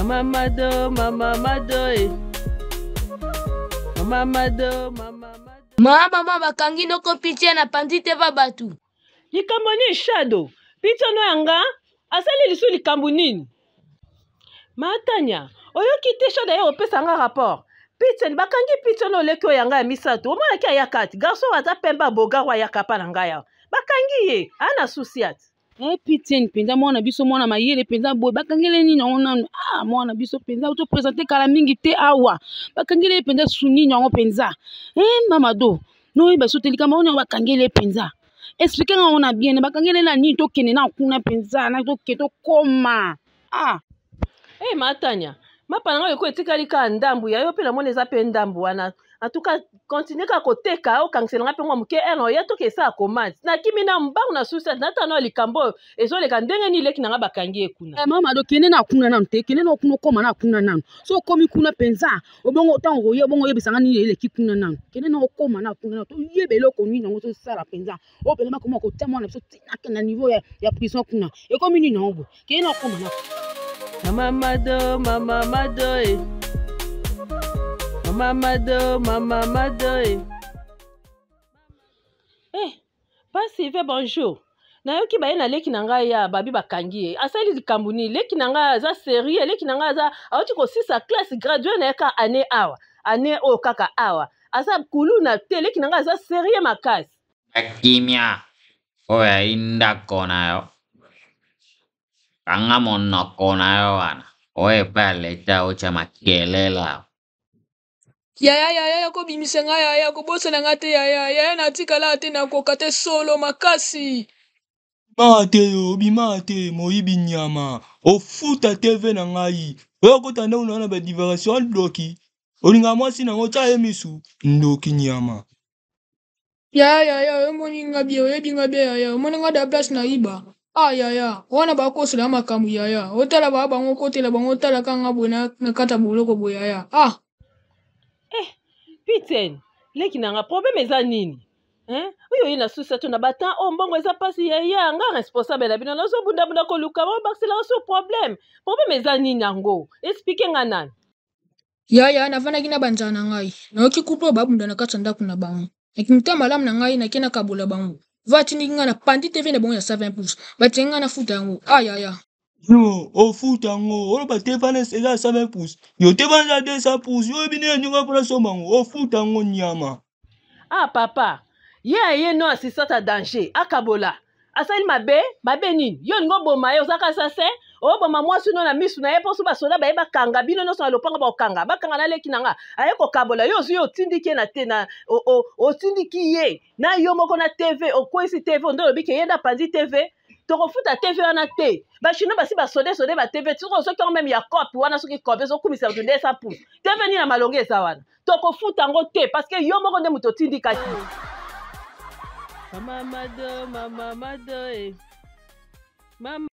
Mama Mado, Mama Mado, eh. Mama Mado, Mama Mado. Mama mama bakangi noko pitie na panzi te va batu. Likambo nini Shadow? Pitie no yanga asali lisu likambo nini? Matanya, oyoki te Shadow aye opesa nga rapport. Pitie bakangi pitie no oleki oyo yanga ya misato. Omonaki ayaka ti garçon aza pemba bogar ayaka pa na ngai awa. Bakangi ye, ana souciat. Eh, pitieni mpenza mwana biso mwana mayele mpenza boye bakangele nini yango nanu ah mwana biso mpenza to presente kala mingi te awa bakangele ye mpenza su nini yango mpenza eh, mamado noyeba so te likambo yango bakangele ye mpenza explike nga yango na bien bakangele na nini tokende na kuna mpenza na toke tokoma ah hey, eh, matanya mapa na ngai eko etikali kaka ndambu ya yo mpe namoni eza mpe ndambu wana en tout cas continue kaka koteka okangisela ngai mpe mwa moke ene oya toke esala commande nakimi na mbangu na susi nata na likambo oyo ezoleka ndenge nini leki na ngai bakangi ye kuna eh, mama do kende na kuna nanu te kende na kuna okoma na kuna nanu so okomi kuna mpenza obongo ntango okoya obongo oyebisa ngai nini eleki kuna nanu kende na okoma na kuna nanu toyeba eloko nini yango tosala mpenza oyo mpenza bakoma kotia mwana biso tina na niveau ya, ya prison kuna ekomi nini yango boye keye na okoma na mama mado mama mado e mama mado mama mado e eh pasi ve bonjour nayoki baye na leki na ngai ya babi bakangi ye asali likambo nini leki na ngai aza serie leki na ngai aza awuti kosisa classe gradue na ye kaka année awa année oyo kaka awa aza kuluna te leki na ngai aza serie makasi Kimia oyo ayi ndako na yo kanga monoko na yo wana oyo epai ya leta otya makelele awa. Yaya yaya ya kobimisa nga yaya kobosana nga te yaya yaya natikala te nakoka te solo makasi. Bimaka te yo obimaka te moyibi nyama ofuta TV na ngai oyo okota ndako na yo na ba diversion ndoki olingaka mwasi na ngo tya ye misu ndoki nyama. Yaya yaya omoni nga bien oyebi nga bien yaya omoni nga da place na yiba ah yaya wana bakosela makambo yaya otala ba bango kotela bango otala ka nga boye na, na kata boloko boye yaya ah eh piten leki na nga problème eza nini hein oyo oye na susa to na batemps oyo mbongo eza mpasi yaya nga responsable na bino nazobundabunda koluka babakisela nga sur problème problème eza nini yango explike nga nani Yaya, nafandaki na banzala na ngai. Nayoki couple oyo babunda na kati ya ndako na bango. Na kimotema malamu na ngai, nake nakabola bango. Va atindiki ngai na pandi TV na bango ya 120 pouces. Batindi ngai nafuta yango. Ah yaya. Yo ofuta yango oloba TV wana eza ya 120 pouces. Yo TV wana eza ya 200 pouces. Yo oyebi nini ndenge mpona somba yango. Ofuta yango nyama. Ah papa, ye aye no assistante ya danger akabola asali mabe mabe nini yo olingi oboma ye ozalaka assassin oboma mwasi no na misu na ye mpo so basoda baye bakanga bino nyonso na lopango bakokanga bakanga na leki na nga aye kokabola yo ozwi ye otindiki ye na te na otindiki ye na yo moko na tv okweyisi tv nde olobi ke ye nde apanzi tv tokofuta tv wana te bachinois basi basode sode ba tv soki ozoki yango meme ya cope wana soki cope ezokumisa bato 200 pouce tv nini ya malonga eza wana tokofuta yango te parce que yo moko nde moto otindikaki mama mado mama mado e mama.